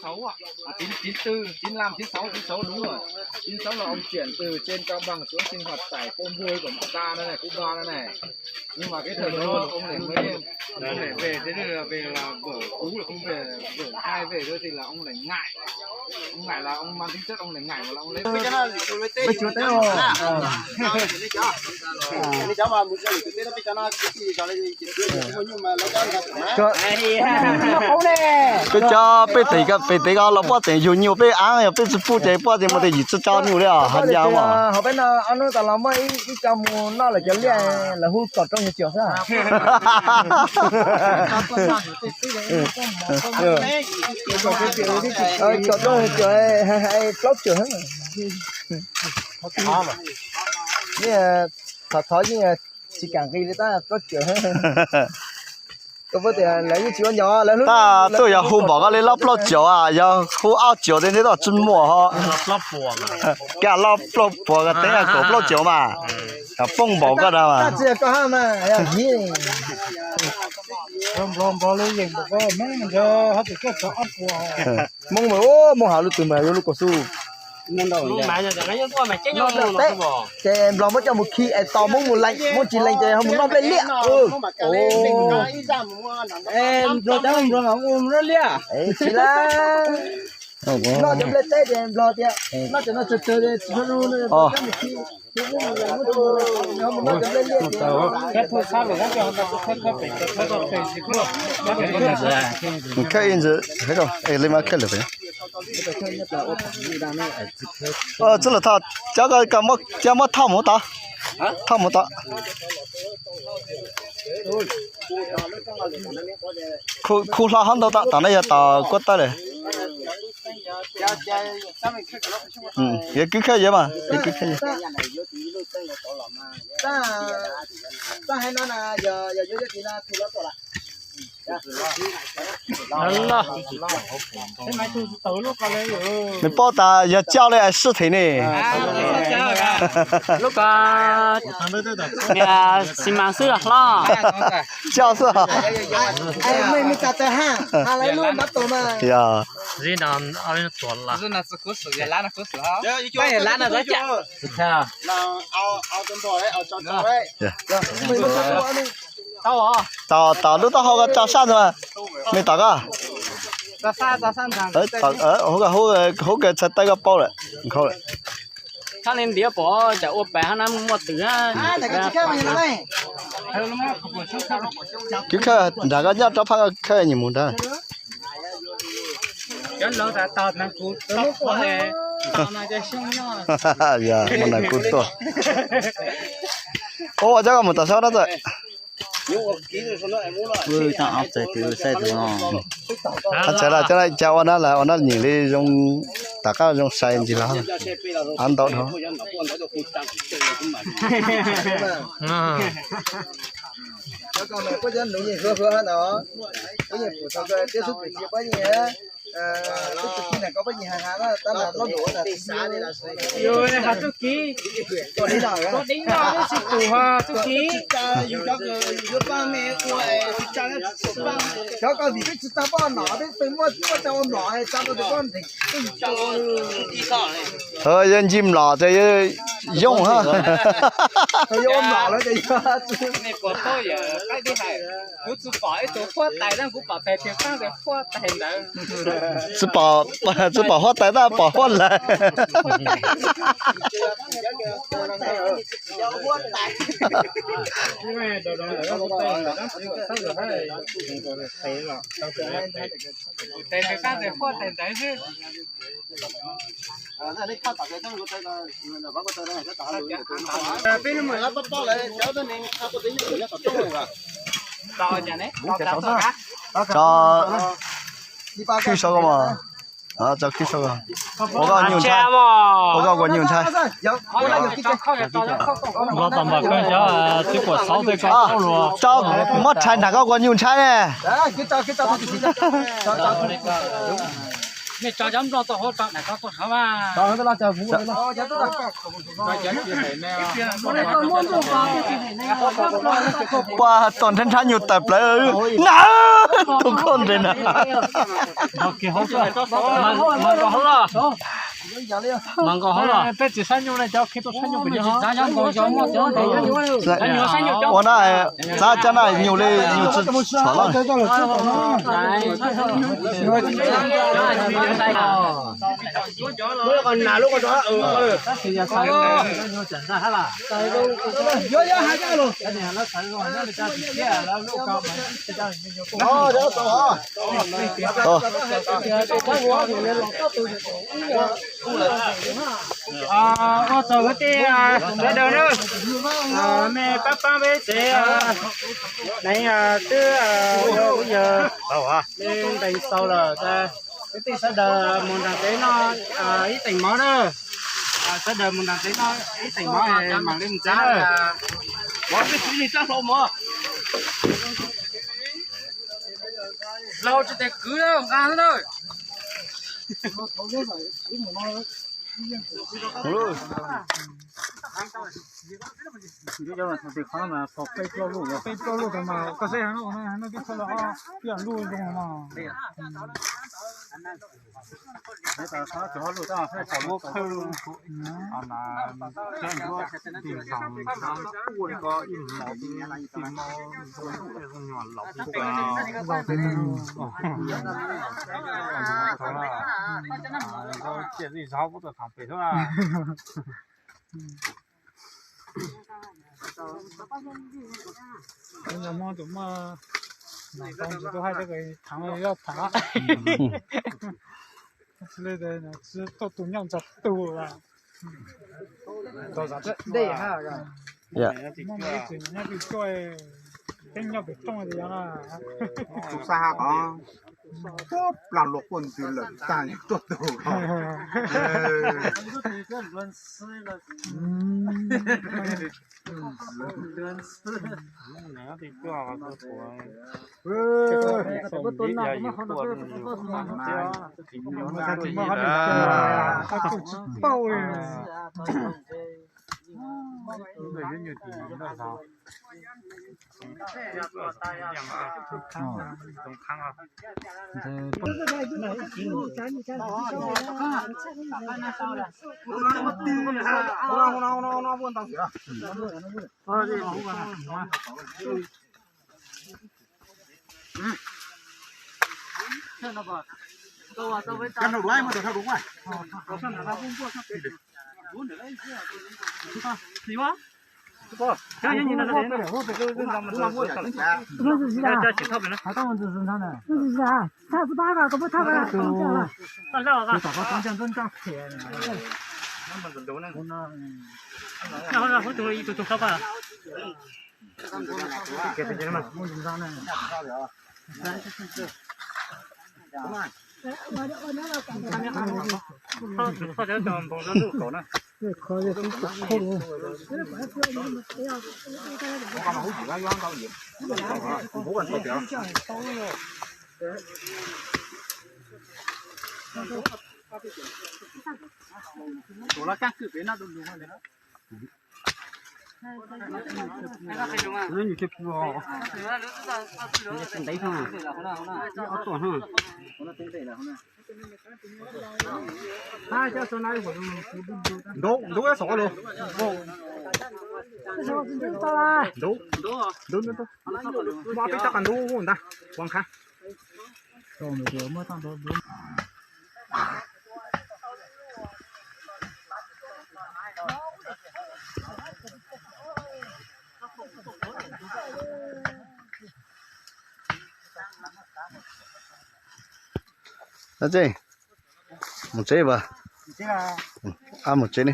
Sáu, à, chín, chín tư, chín lăm, chín sáu, chín sáu đúng rồi. Chín sáu là ông chuyển từ trên Cao Bằng xuống sinh hoạt tại Cô Môi của Mỏ Ca đó này, Phú Ba đó này. Nhưng mà cái thời đó ông lại mới, ông lại về, thế nên là về là vợ cũ là không về, vợ hai về thôi thì là ông lại ngại. Ông ngại là ông mang tính chất ông lại ngại mà là ông lấy. Peb tsuas teb os. Peb cov peb tes, peb tes ko los poj tseem yug nyuj peb ab, yog peb tsis pub ces poj tseem mus tes yim tsis tso nyuj li os, hov ncas mas. Hauv peb no ob hnub tas los muaj ib co mus noj lawv cov liaj, lawv hu kom rau yug cuam xwb. Kom rau yug cuam, plaub cuam. Thov thov yeej tsis kam nqis li tab plaub caug. Koj puas tias lawv yeej tsis ua nyov lawv hlub. Tab tuaj yog hu npaum koj li loj plaub caug, yog hu ob caug tej ntej toj tsis muaj ho. Kaj loj plaub puas, koj teb kaum plaub caug mas, poob npaum koj dag mas. Hmoob mas, Hmoob hav lub twg mas yuav lub kaum xub. Ces Nplog muab coj mus khi es tos Hmoob mus lees, Hmoob tsis lees ces ho mus noj nplej liaj. Tsis la, noj cov nplej teb ces Nplog tias noj cov no tsawg tsawg tsis tshua zoo, coj mus khi. Khawb ib ntsis, li mas khawb lawm. Txwj Laug Thoj, cov ko muab thauj mus tod, thauj mus tod. Khu hlo hov ntau tom, tom no yog tom kuab tawb lawm. Yuav kwv khawb yuav mas, yuav kwv khawb yuav. Nws paub tas yog coj li es sib them ne. Lub ko niag xi mas xwb los hlob. Coj xwb. Yog. Tom, tom lub taub hau ko tso sab ntawd, me tom ko. Hub kawg txhais taw ko paub lawm. Tshaj li ntiav pom cas ua pem hab na muaj twm. Kwv khawb nrad ko nyob rov phab ko khawb nyias mus nrad. Yog, mus nag kub tuaj. Ua cov ko mus tom sab dab txawm. Txhais lawm cov no cas ua na lawm, ua na nyiam li zoo, tom qab zoo sai ntsis los. Av ntau dhau. Tub kiv, koj deev no tub kiv. Cov ko vim peb tsis tau poj nom, peb pheej muaj tsis muaj tau ua mlom, tsa rau tus koj ntheem. Yog ncig mlom ces yooj hab. Yog ua mlom lawm ces yog. Kuv tsis pom ib tug huab tais, kuv pom tes tiag tiag tes huab tais ntawd. Tsis pom, tsis pom huab tais tab pom huab lawm. Tes tiag tes huab tais ntawd xwb. Tso khwb saud ko mas, tso khwb saud ko. Ua koj nyuj ntshai, ua koj ua nyuj ntshai. Tso, muab rhais nrag koj ua nyuj ntshai ne. Nej tso cov nplooj tuaj hauv tso, daim ko tuaj saud mas. Pua tom nrhab nrhab nyuj tawm plaws na, tus koj nres na. Mas nkaus hauv los. Peb tsis sab nyuj ne, cov khi tuaj sab nyuj pes yog. Ua na, txav cov na nyuj li nyuj tsis txhom loj. Ua tsaug kwv tij sawv daws na, mej pab pab peb tsev neeg twb yog me ntees xaus lawm. Kwv tij sawv daws mus nram tsev noj ib teem mov na. Sawv daws mus nram tsev noj ib teem mov mam li mus tsev na. Laug tsis tes kwv nqa na. Peb plaub luj mas koj saib no, no tib txhob los, ib yam luj zoo no. Tus muaj, tus muaj, tus hais tias tham los tham, tsis tuaj tus nyob ntxov tus. Muaj ib txwm nyob pem cuaj, peb nyob pem rooj tias yog na. Tus xav hais ko, puag plag luag quaj ntws lawm tag tuaj tus. Ntub, ntub xov lus. Ntub, ntub, ntub, muab peb cov qos ntub ntag, ua qha. Dab tsi? Mus tsev as. Ab, mus tsev ne.